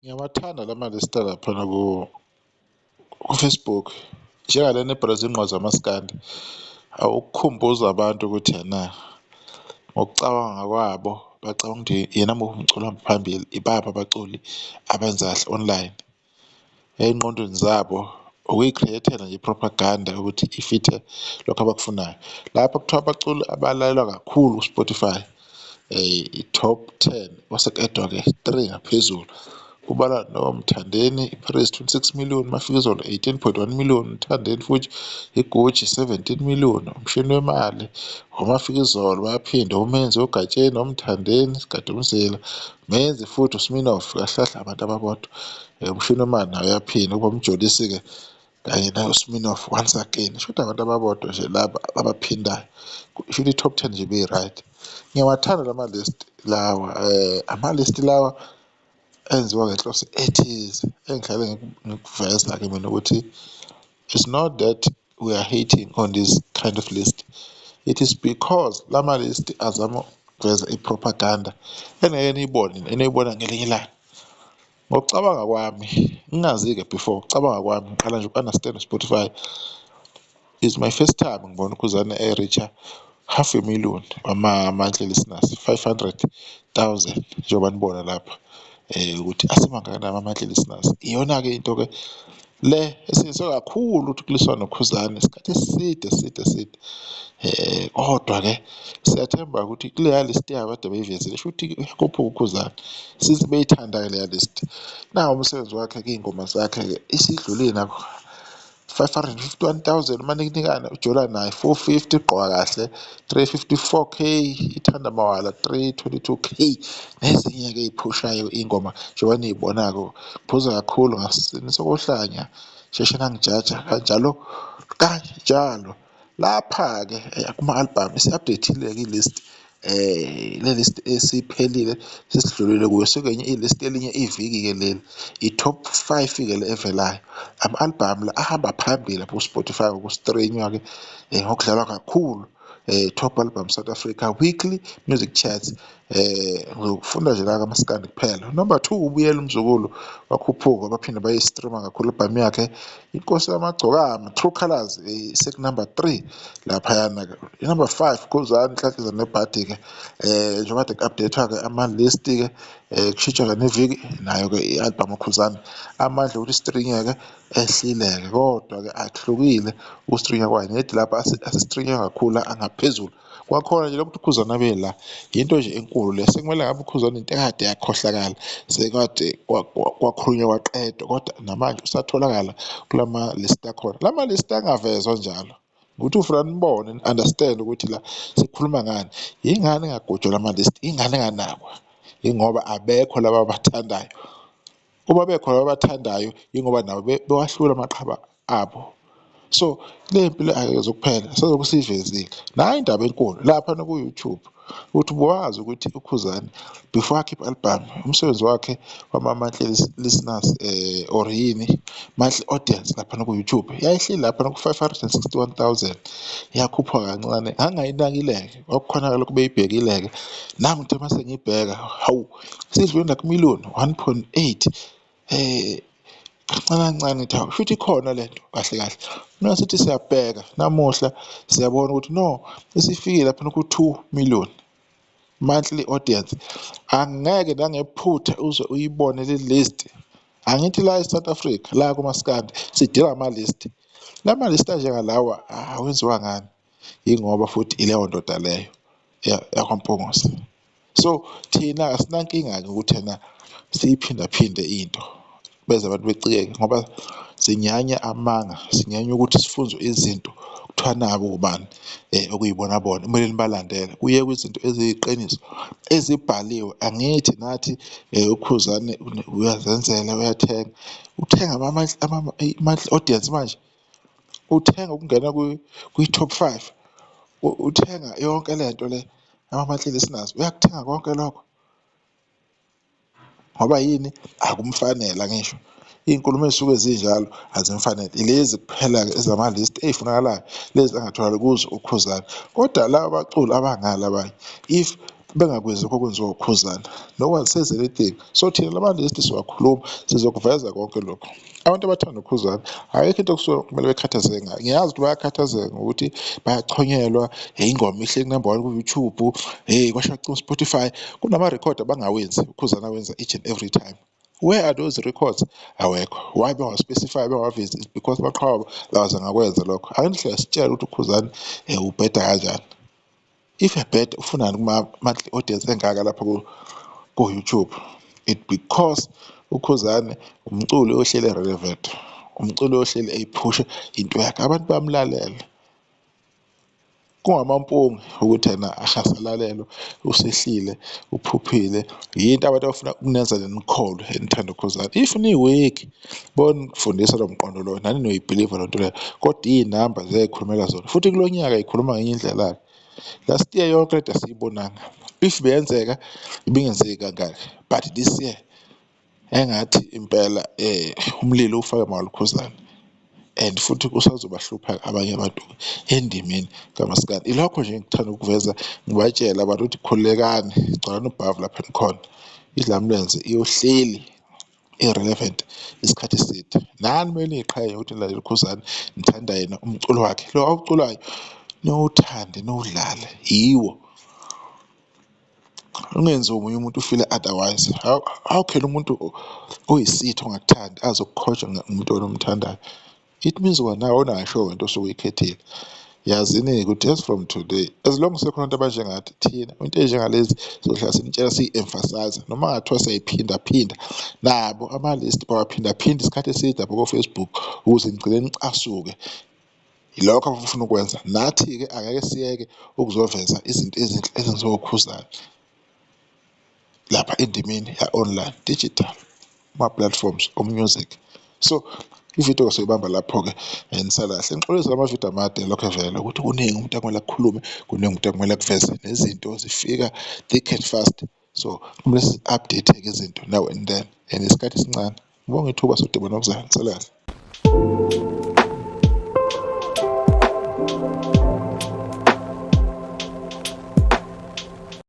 Ngiyawathanda lama-list alaphana ku-Facebook njengalena ebhalwe izingqo zamaskandi, ukukhumbuza abantu ukuthi ena ngokucabanga kwabo bacabanga ukuthi yena muphi umculo ohamba phambili, ibaphi abaculi abenza kahle online. Ey'ngqondweni zabo ukuyi-create-ela nje i-propaganda ukuthi ifithe lokhu abakufunayo. Lapho kuthiwa abaculi abalalelwa kakhulu ku-Spotify i-top ten kwase ku-add-wa-ke three ngaphezulu, kubalwa noMthandeni, i-Praise 26 million, Mafikizolo 18.1 million, Mthandeni futhi, iGucci 17 million, Umshini Wemali, oMafikizolo bayaphinda, oMenzi, oGatsheni, oMthandeni, sigade umzila, Menzi futhi, uSminoff, kahle kahle abantu ababodwa. Umshini wemali naye uyaphinda kuba uMjolisi-ke kanye naye uSminoff once again, shuthi abantu ababodwa nje laba abaphindayo, shuthi i-top ten nje ibi-right. Ngiyawathanda lama-list lawa, ama-list lawa enziwa ngenhloso ethize engihlale ngikuveza-ke mina ukuthi it's not that we are hating on this kind of list, it is because lama-list azama ukuveza i-propaganda engeke niyibone eniyoyibona ngelinye ilanga. Ngokucabanga kwami ngingazi-ke before, ukucabanga kwami ngiqala nje uku-understand u-Spotify, is my first time ngibona uKhuzani e-reach-a half a million wama-monthly listeners, 500,000 njengoba nibona lapha ukuthi asemangakanani ama-monthly listeners. Iyona-ke into-ke le esebenziswe kakhulu ukuthi kulwiswane noKhuzani isikhathi eside eside eside. Kodwa-ke siyathemba ukuthi kuleya list yabo ade beyivezile shuthi uyakhuphuka uKhuzani since beyithanda-ke leya list. Nawu umsebenzi wakhe-ke iy'ngoma zakhe-ke isidlulile nakho 551,000 uManikinikane ujola naye 450 Gqoka Kahle 354K, Ithanda Mawala 322K nezinye-ke ey'phushayo iy'ngoma njengoba niy'bona-ke. Phuza kakhulu ngasokohlanya sheshe nangijaja kanjalo kanjalo. Lapha-ke kuma-album isi-update-ile-ke i-list le list esiphelile sesidlulile kuyo sekungenye i-list elinye iviki-ke leli i-top five-ke le evelayo. Ama-album la ahamba phambili lapho ku-Spotify ngoku-stream-nywa-ke ngokudlalwa kakhulu top album South Africa weekly music charts, ngizofunda nje la kamaskandi kuphela. Number two ubuyela umzukulu wakhuphuka baphinde bayi-stream-a kakhulu album yakhe Inkosi Yamagcokama True Colours, seku-number three laphayana-ke. I-number five Khuzani Nhlanhla Nebhadi-ke, njengoba kade ku-update-wa-ke ama-list-ke, kushintshwa-ke neviki nayo-ke i-album uKhuzani amandla okuthi i-stream-eke ehlile-ke kodwa-ke akuhlukile uku-stream-wa kwayo nedi lapha ase-stream-wa kakhulu angaphezulu kwakhona nje lokhu uKhuzani abe la yinto nje enkulu le. Sekumele ngabe uKhuzani into ekade yakhohlakala sekade kwakhulunywa kwaqedwa kodwa namanje usatholakala kulama list akhona, lama list angavezwa njalo ukuthi ufuna nibone ni-understand ukuthi la sikhuluma ngani. Yingani engagujwa lama list, ingane enganakwa? Ingoba abekho laba abathandayo. Uma bekhona ababathandayo yingoba nabo bewahlula amaqhaba abo. So le mpilo ayikezukuphela sezobe siyivezile. Nayi indaba enkulu laphana ku-YouTube ukuthi ubuwazi ukuthi uKhuzani before akhiphe i-album umsebenzi wakhe wama-monthly listeners or yini monthly audience laphana ku-YouTube yayihleli laphana ku-561,000, yakhuphuka kancane. Ngangingayinakile-ke, kwakukhona-ke lokhu beyibhekile-ke nami ngithe uma sengiyibheka, hawu, isidlule naku-million 1.8 kancane kancane ngithi hawu, shuthi ikhona lento kahle kahle. Uma sithi siyabheka namuhla siyabona ukuthi no, isifikile laphana ku-2 million monthly audience. Angeke nangephutha uze uyibone le list. Angithi la e-South Africa la kumaskandi sidila ama-list, lama-list anjengalawa awenziwa ngani? Yingoba futhi ileyo ndoda leyo yakwaMpungose. So thina asinankinga-ke ukuthi ena siyiphindaphinde into beze abantu becikeke ngoba sinyanya amanga, sinyanya ukuthi sifunzwe izinto kuthiwa nabo obani okuyibona bona kumele nibalandele. Kuyekwe izinto eziyiqiniso ezibhaliwe. Angithi nathi uKhuzani uyazenzela uyathenga, uthenga ama-monthly audience manje, uthenga ukungena kwi-top five, uthenga yonke lento le ama-monthly listeners, uyakuthenga konke lokho. Ngoba yini? Akumfanele angisho iy'nkulumo ey'suke zinjalo azimfanele, ilezi kuphela-ke ezama-list ey'funakalayo lezi angatholakali kuzo uKhuzani. Kodwa laba baculi abangala abanye if Bengakwenzi lokho okwenziwa uKhuzani. No one says anything. So thina lama-list siwakhuluma, sizokuveza konke lokho. Abantu abathanda uKhuzani ayikho into okusuke kumele bekhathazeke ngayo. Ngiyazi ukuthi bayakhathazeka ngokuthi bayachonyelwa, hey ingoma ihleli number one ku-YouTube, hey kwasho Spotify. Kunama-record abangawenzi, uKhuzani awenza each and every time. Where are those records? Awekho. Why bengawa-specify, bengawavezi? It's because amaqhawe lawaze ngakwenza lokho. Ake nihle sitshele ukuthi uKhuzani ubheda kanjani. If ebheda ufunani kuma-monthly audience engaka lapha ku-YouTube? It because uKhuzani umculi ohleli e-relevant, umculi ohleli eyiphusha into yakhe, abantu bayamlalela. Kungamampunge ukuthi yena akasalalelwa, usehlile, uphuphile. Yinto abantu abafuna ukunenza nikholwe enithanda uKhuzani. If niyi-weak bonifundisa lo mqondo lo nani noyibhiliva loo nto leyo, kodwa iy'namba ziyayikhulumela zona futhi kulo nyaka yikhuluma ngenye indlela-ke. Last year yonke lento asiyibonanga, if beyenzeka ibingenzeki kangaka but this year engathi impela umlilo ufake malukhuzane and futhi kusazobahlupha abanye abantu endimeni kamaskandi. Ilokho nje engikuthanda ukuveza ngibatshele abantu ukuthi khululekani, gcwalani ubhavu lapho enikhona, iDlamlenze iyohleli i-relevant isikhathi eside. Nani kumele niyiqhenye ukuthi nilalela uKhuzani, nithanda yena umculo wakhe lo awuculayo, niwuthande niwudlale, yiwo. Ungenzi omunye umuntu ufile otherwise. How can umuntu oyisitha ongakuthandi azokukhonja ngumuntu wena omthandayo? It means wena awunayo sure ngento osuke uyikhethile. Yazini-ke ukuthi as from today, as long kusekhona abantu abanjengathi thina, into ey'njengalezi sizohlala sinitshela siyi-emphasize noma kungathiwa siyayiphindaphinda, nabo ama-list bawaphindaphinda isikhathi eside lapha ko-Facebook ukuze nigcine nicasuke. Yilokho abafuna ukwenza. Nathi-ke angeke siyeke ukuzoveza izinto ezinhle ezenziwa uKhuzani lapha endimeni ya-online digital kuma-platforms o-music. So ividiyo soyibamba lapho-ke nisale kahle. Ngixolise ngamavidiyo amade lokho evela ukuthi kuningi umuntu akumele akukhulume, kuningi umuntu akumele akuveze nezinto zifika thick and fast. So kumele si-update-ke izinto now and then and isikhathi esincane. Ngibonge ithuba sodibana okuzayo, nisale kahle.